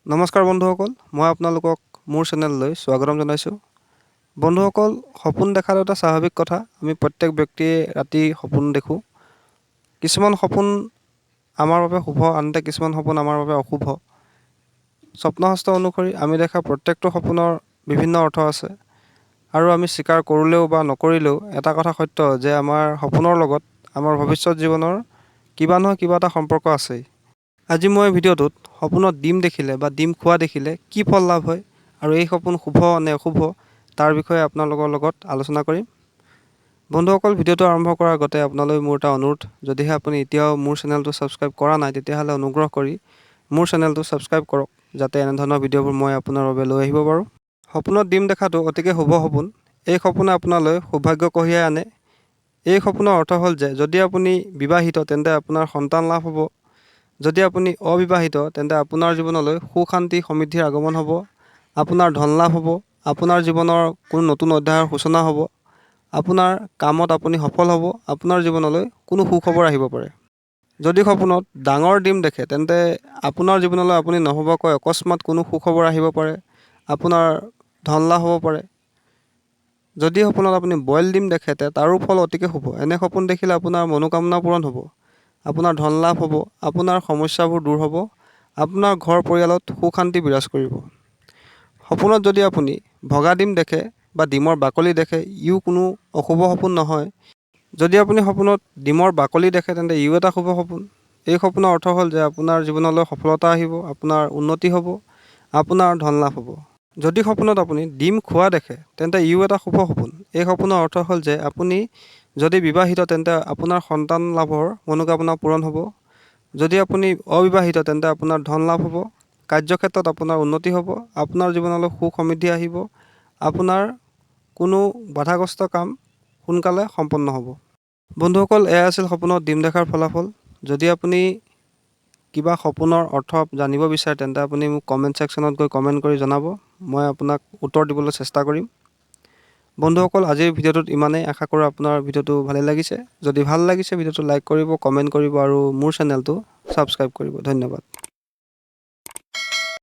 নমস্কাৰ বন্ধুসকল, মই আপোনালোকক মোৰ চেনেললৈ স্বাগতম জনাইছোঁ। বন্ধুসকল, সপোন দেখাটো এটা স্বাভাৱিক কথা। আমি প্ৰত্যেক ব্যক্তিয়ে ৰাতি সপোন দেখোঁ। কিছুমান সপোন আমাৰ বাবে শুভ, আনহাতে কিছুমান সপোন আমাৰ বাবে অশুভ। স্বপ্নশাস্ত্ৰ অনুসৰি আমি দেখা প্ৰত্যেকটো সপোনৰ বিভিন্ন অৰ্থ আছে আৰু আমি স্বীকাৰ কৰিলেও বা নকৰিলেও এটা কথা সত্য যে আমাৰ সপোনৰ লগত আমাৰ ভৱিষ্যত জীৱনৰ কিবা নহয় কিবা এটা সম্পৰ্ক আছেই। আজি মই ভিডিঅ'টোত সপোনত ডিম দেখিলে বা ডিম খোৱা দেখিলে কি ফল লাভ হয় আৰু এই সপোন শুভ নে অশুভ, তাৰ বিষয়ে আপোনালোকৰ লগত আলোচনা কৰিম। বন্ধুসকল, ভিডিঅ'টো আৰম্ভ কৰাৰ আগতে আপোনালৈ মোৰ এটা অনুৰোধ, যদিহে আপুনি এতিয়াও মোৰ চেনেলটো ছাবস্ক্ৰাইব কৰা নাই, তেতিয়াহ'লে অনুগ্ৰহ কৰি মোৰ চেনেলটো ছাবস্ক্ৰাইব কৰক, যাতে এনেধৰণৰ ভিডিঅ'বোৰ মই আপোনাৰ বাবে লৈ আহিব পাৰোঁ। সপোনত ডিম দেখাটো অতিকে শুভ সপোন। এই সপোনে আপোনালৈ সৌভাগ্য কঢ়িয়াই আনে। এই সপোনৰ অৰ্থ হ'ল যে যদি আপুনি বিবাহিত, তেন্তে আপোনাৰ সন্তান লাভ হ'ব। যদি আপুনি অবিবাহিত, তেন্তে আপোনাৰ জীৱনলৈ সুখ, শান্তি, সমৃদ্ধিৰ আগমন হ'ব, আপোনাৰ ধন লাভ হ'ব, আপোনাৰ জীৱনৰ কোনো নতুন অধ্যায়ৰ সূচনা হ'ব, আপোনাৰ কামত আপুনি সফল হ'ব, আপোনাৰ জীৱনলৈ কোনো সুখবৰ আহিব পাৰে। যদি সপোনত ডাঙৰ ডিম দেখে, তেন্তে আপোনাৰ জীৱনলৈ আপুনি নভবাকৈ অকস্মাত কোনো সুখবৰ আহিব পাৰে, আপোনাৰ ধন লাভ হ'ব পাৰে। যদি সপোনত আপুনি বইল ডিম দেখে, তে তাৰো ফল অতিকে শুভ। এনে সপোন দেখিলে আপোনাৰ মনোকামনা পূৰণ হ'ব, আপোনাৰ ধন লাভ হ'ব, আপোনাৰ সমস্যাবোৰ দূৰ হ'ব, আপোনাৰ ঘৰ পৰিয়ালত সুখ শান্তি বিৰাজ কৰিব। সপোনত যদি আপুনি ভগা ডিম দেখে বা ডিমৰ বাকলি দেখে, ইও কোনো অশুভ সপোন নহয়। যদি আপুনি সপোনত ডিমৰ বাকলি দেখে, তেন্তে ইও এটা শুভ সপোন। এই সপোনৰ অৰ্থ হ'ল যে আপোনাৰ জীৱনলৈ সফলতা আহিব, আপোনাৰ উন্নতি হ'ব, আপোনাৰ ধন লাভ হ'ব। যদি সপোনত আপুনি ডিম খোৱা দেখে, তেন্তে ইও এটা শুভ সপোন। এই সপোনৰ অৰ্থ হ'ল যে আপুনি যদি বিবাহিত, তেন্তে আপোনাৰ সন্তান লাভৰ মনোকামনা পূৰণ হ'ব। যদি আপুনি অবিবাহিত, তেন্তে আপোনাৰ ধন লাভ হ'ব, কাৰ্যক্ষেত্ৰত আপোনাৰ উন্নতি হ'ব, আপোনাৰ জীৱনলৈ সুখ সমৃদ্ধি আহিব, আপোনাৰ কোনো বাধাগ্ৰস্ত কাম সোনকালে সম্পন্ন হ'ব। বন্ধুসকল, এয়া আছিল সপোনত ডিম দেখাৰ ফলাফল। যদি আপুনি কিবা সপোনৰ অৰ্থ জানিব বিচাৰে, তেন্তে আপুনি মোক কমেণ্ট ছেকশ্যনত গৈ কমেণ্ট কৰি জনাব। মই আপোনাক উত্তৰ দিবলৈ চেষ্টা কৰিম। বন্ধুসকল, আজিৰ ভিডিঅ'টোত ইমানেই। আশা কৰোঁ আপোনাৰ ভিডিঅ'টো ভালেই লাগিছে। যদি ভাল লাগিছে, ভিডিঅ'টো লাইক কৰিব, কমেণ্ট কৰিব আৰু মোৰ চেনেলটো ছাবস্ক্ৰাইব কৰিব। ধন্যবাদ।